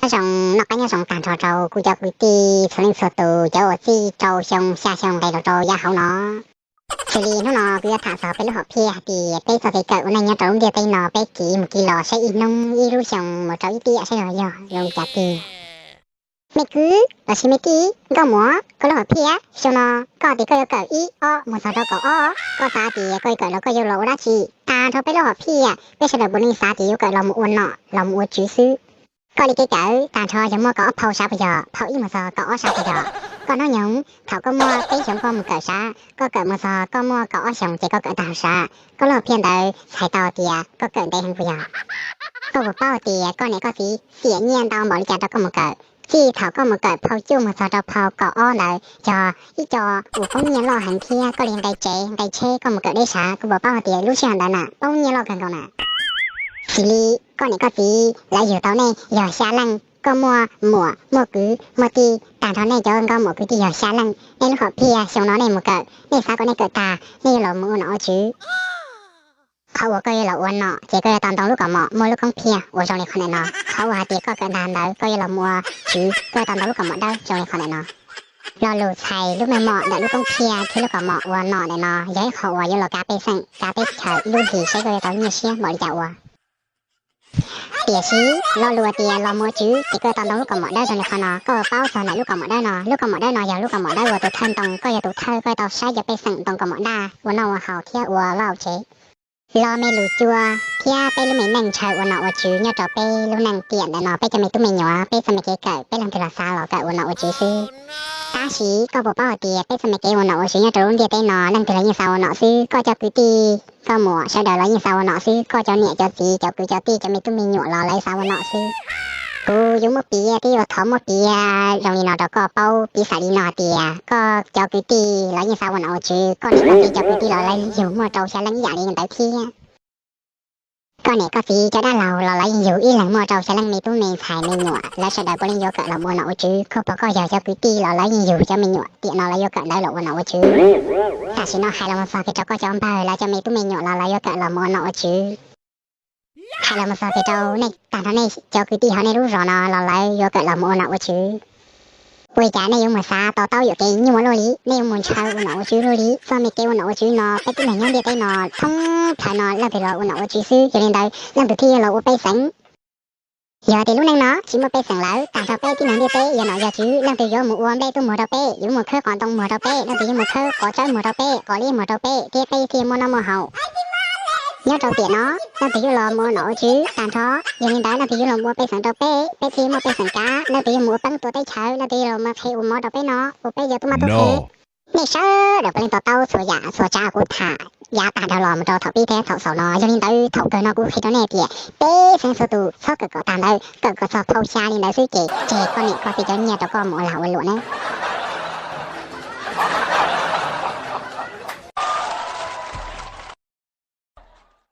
Nyob zoo, noj qab nyob zoo tag nrho rau kuv cov kwv tij txhua leej txhua tus, cov uas txij rau xyoo xya xyoo nqis los rau yav hauv no. Xws li hnub no kuv yuav tham txog peb lub hom phiaj hais tias peb txoj kev kawm ua neej nyob rau lub ntiaj teb no peb kiv mus kiv los saib ib hnub ib lub xyoo mus rau ib tiam saib yog zoo li cas tiag. Me kwv lossis me tij, nkauj muam, koj lub hom phiaj xyoo no, koj tias koj yuav kawm ib ob mus txog rau kaum ob, koj xav tias koj yuav kawm los koj yuav los ua dab tsi? Tag nrho peb lub hom phiaj peb sawv daws puav leej xav tias yuav kawm los mus ua nom los mus ua tswv xwb. Koj li kev kawm tag nrho yog muaj kaum ob phau sav puas yog? Phau ib mus txog kaum ob sav puas yog? Koj hnub nyoog thaum koj muaj peb xyoos koj mus kawm sav, koj kawm mus txog koj muaj kaum ob xyoos ces koj kawm tag sav, koj lub hom phiaj ntawd txhais tau tias koj kawm ntev heev puas yog? Koj puas paub tias koj niam koj txiv xiam nyiaj ntau npaum li cas rau koj mus kawm? Txij thaum koj mus kawm phau cuaj mus txog rau phau kaum ob ntawd yog ib co uas poob nyiaj loj heev thiab koj li nqe tsev nqe tsheb koj mus kawm deb sav, koj puas paub hais tias lub sij hawm ntawd na poob nyiaj loj kawg nkaus na. Xws li koj niam koj txiv lawv yug tau nej yog xya leej, koj muaj muam muaj kwv muaj tij, tag nrho nej cov nkauj muam kwv tij yog xya leej, nej lub hom phiaj xyoo no nej mus kawm, nej xav kom nej kawm tag nej yuav los mus ua nom ua tswv. Qhov uas koj yuav los ua nom ces koj yuav tau ntoo lub kaus mom muaj lub koob phiaj uas zoo li qhov ntawm no. Qhov uas hais tias koj kawm tag ntawd koj yuav los mus ua tswv koj yuav tau ntoo lub kaus mom dawb zoo li qhov ntawm no. Lo lus txhais lub meej mom ntawm lub koob phiaj thiab lub kaus mom ua nom ntawm no yog ib qho uas yuav los kav pej xeem kav teb chaws ib lub hlis saib koj yuav tau nyiaj siab npaum li cas ua. Tiam sis lo lus tias los mus ua tswv ces koj yuav tau ntoo lub kaus mom dawb zoo li qhov no, koj puas paub txog ntawm lub kaus mom dawb no? Lub kaus mom dawb no yog lub kaus mom dawb uas tus thawj ntoo, koj yog tus thawj koj yuav tau saib cov pej xeem ntoo kaus mom daj ua noj ua haus thiab ua vaj ua tsev. Lo me lus cua thiab peb lub me neej ntshaw ua nom ua tswv nyob rau peb lub neej tiam ntawm no peb cov me tub me nyuam peb txoj me kev kawm peb leej twg los xav los kawm ua nom ua tswv xwb. Tab sis koj puas paub hais tias peb txoj me kev ua nom ua tswv nyob rau lub ntiaj teb no leej twg los yeej xav ua nom xwb, koj cov kwv tij nkauj muam sawv daws los yeej xav ua nom xwb, koj cov niam cov txiv cov kwv cov tij cov me tub me nyuam los lawv xav ua nom xwb. Kuv yuav muab piav thiab yuav thov muab piav zoo li no rau koj paub piv xam li no tias koj cov kwv tij los yeej xav ua nom ua tswv, koj niam koj txiv cov kwv tij los lawv yug muaj rau xya leej ib yam li ntawd thiab. Koj niam koj txiv cov dab laug los lawv yeej yug ib leeg muaj rau xya leej me tub me ntxhais me nyuam, lawv sawv daws puav leej yuav kawm los ua nom ua tswv, koj pom koj yog cov kwv tij los lawv yeej yug cov me nyuam tiam no lawv yuav kawm ntawv los ua nom ua tswv. Tam sim no hais los mus txog kiag rau koj cov npawg lawv cov me tub me nyuam los lawv yuav kawm los mus ua nom ua tswv. Hais los mus txog kiag rau nej tag nrho nej cov kwv tij hauv nej lub zos no los lawv yuav kawm los mus ua nom ua tswv. Ua li cas nej yuav mus xav to taub yuam kev nyuaj luaj li, nej yuav mus ntshaw ua nom ua tswv luaj li? Txoj me kev ua nom ua tswv no peb tib neeg nyob ntiaj teb no thoob plaws no leej twg los ua nom ua tswv xwb, yog li ntawd leej twg thiaj yuav los ua pej xeem? Yog tias lub neej no tsis muaj pej xeem lawm, tag nrho peb tib neeg ntiaj teb yog nom yog tswv, leej twg yuav mus ua nplej tub muag rau peb, yuav mus khawb qos ntoo muag rau peb, leej twg yuav mus khawb qos tsawb muag rau peb, qos liab muag rau peb, thiab peb thiaj muaj noj muaj haus? Nyob rau tiam no leej twg yuav los mus ua nom ua tswv tag nrho? Yog li ntawd leej twg yuav los ua pej xeem rau peb, peb thiaj muaj pej xeem kav? Leej twg yuav mus ua peeb tua teb chaws? Leej twg yuav los mus qhia ua mov rau peb no, ua peb cov tub mab tub qhe? Nej sawv daws puav leej to taub txhua yam txhua tsav kuv tham yav tag nrho los mus rau thaum pib thiab thaum xaus no. Yog li ntawd thaum kawg no kuv qhia rau nej tias peb txhua txhua tus txhob kawm kom tag ntawd, kawm kom txog phau xya li ntawd xwb ces tseg koj niam koj txiv cov nyiaj rau koj mus ua lag ua luam nawb.